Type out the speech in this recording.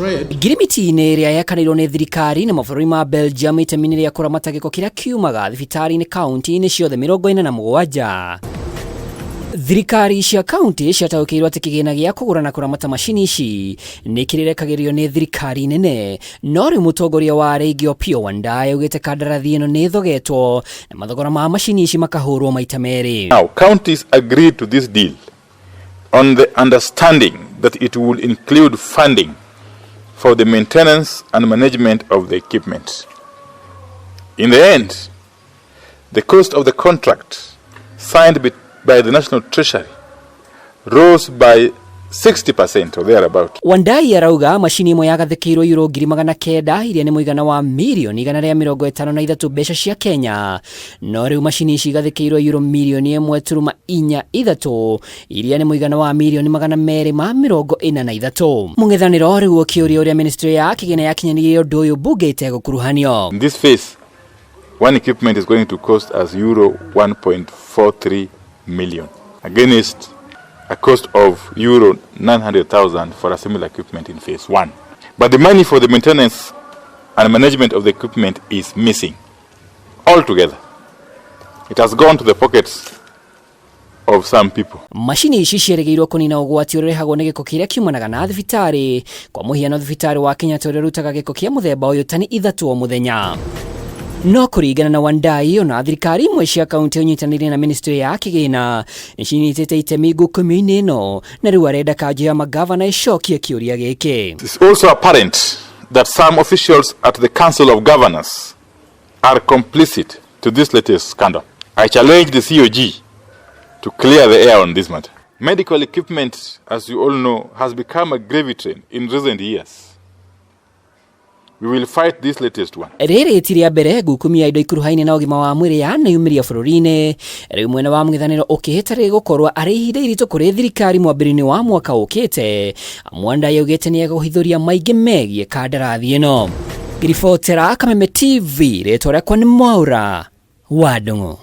Ngirimiti-inĩ ĩrĩa yekanĩirwo nĩ thirikari na mabũrũri ma Belgium itemi-inĩ rĩa kũramata gĩko kĩrĩa kiumaga thibitarĩ-inĩ kaunti-inĩ ciothe 47. Thirikari cia kaunti ciataũkĩirwo atĩ kĩgĩna gĩa kũgũra na kũramata macini ici nĩ kĩrĩrekagĩrio nĩ thirikari nene, no rĩu mũtongoria wa arĩa aingĩ Opiyo Wandayi augĩte kandarathi ĩno nĩ ĩthogetwo na mathogora ma macini ici makahũrwo maita merĩ. Now, counties agreed to this deal on the understanding that it will include funding for the maintenance and management of the equipment. In the end, the cost of the contract signed by the National Treasury rose by 60% or thereabout. Wandayi arauga macini ĩmwe yagathĩkĩirwo euro 900,000, iria nĩ mũigana wa mirioni 153 mbeca cia Kenya, no rĩu macini ici igathĩkĩirwo euro mirioni 1.43, iria nĩ mũigana wa mirioni 243. Mũng'ethanĩro rĩu ũkĩũria ũrĩa ministry ya kĩgĩna yakinyanĩirie ũndũ ũyũ mbunge ĩtegũkuruhanio. In this phase, one equipment is going to cost us euro 1.43 million against a cost of euro 900,000 for a similar equipment in phase one. But the money for the maintenance and management of the equipment is missing altogether. It has gone to the pockets of some people. Macini ici ciĩrĩgĩirwo kũnina ũgwati ũrĩa ũrehagwo nĩ gĩko kĩrĩa kiumanaga na thibitarĩ, kwa mũhiano thibitarĩ wa Kenyatta ũrĩa ũrutaga gĩko kĩa mũthemba ũyũ tani 3 o mũthenya. No kũringana na Wandayi, ona thirikari imwe cia kaunti ũnyitanĩire na ministry ya kĩgĩna nĩ cinyitĩte itemi ngukumio-inĩ ĩno, na rĩu arenda kanjũ ya magavana ĩcokie kĩũria gĩkĩ. It's also apparent that some officials at the Council of Governors are complicit to this latest scandal. I challenge the COG to clear the air on this matter. Medical equipment, as you all know, has become a gravy train in recent years. We will fight this latest one. Rĩrĩ ti rĩa mbere ngukumia indo ikuruhaine na ũgima wa mwĩrĩ yaneyumĩria bũrũri-inĩ. Rĩu mwena wa mũng'ethanĩro ũkĩhĩta rĩgũkorwo arĩ ihinda iritũ kũrĩ thirikari mwambĩrĩrio wa mwaka ũkĩte. Wandayi augĩte nĩ egũhithũria maingĩ megiĩ kandarathi ĩno. Ngiribotera Kameme TV, rĩtwa rĩakwa nĩ Mwaura wa Ndung'u.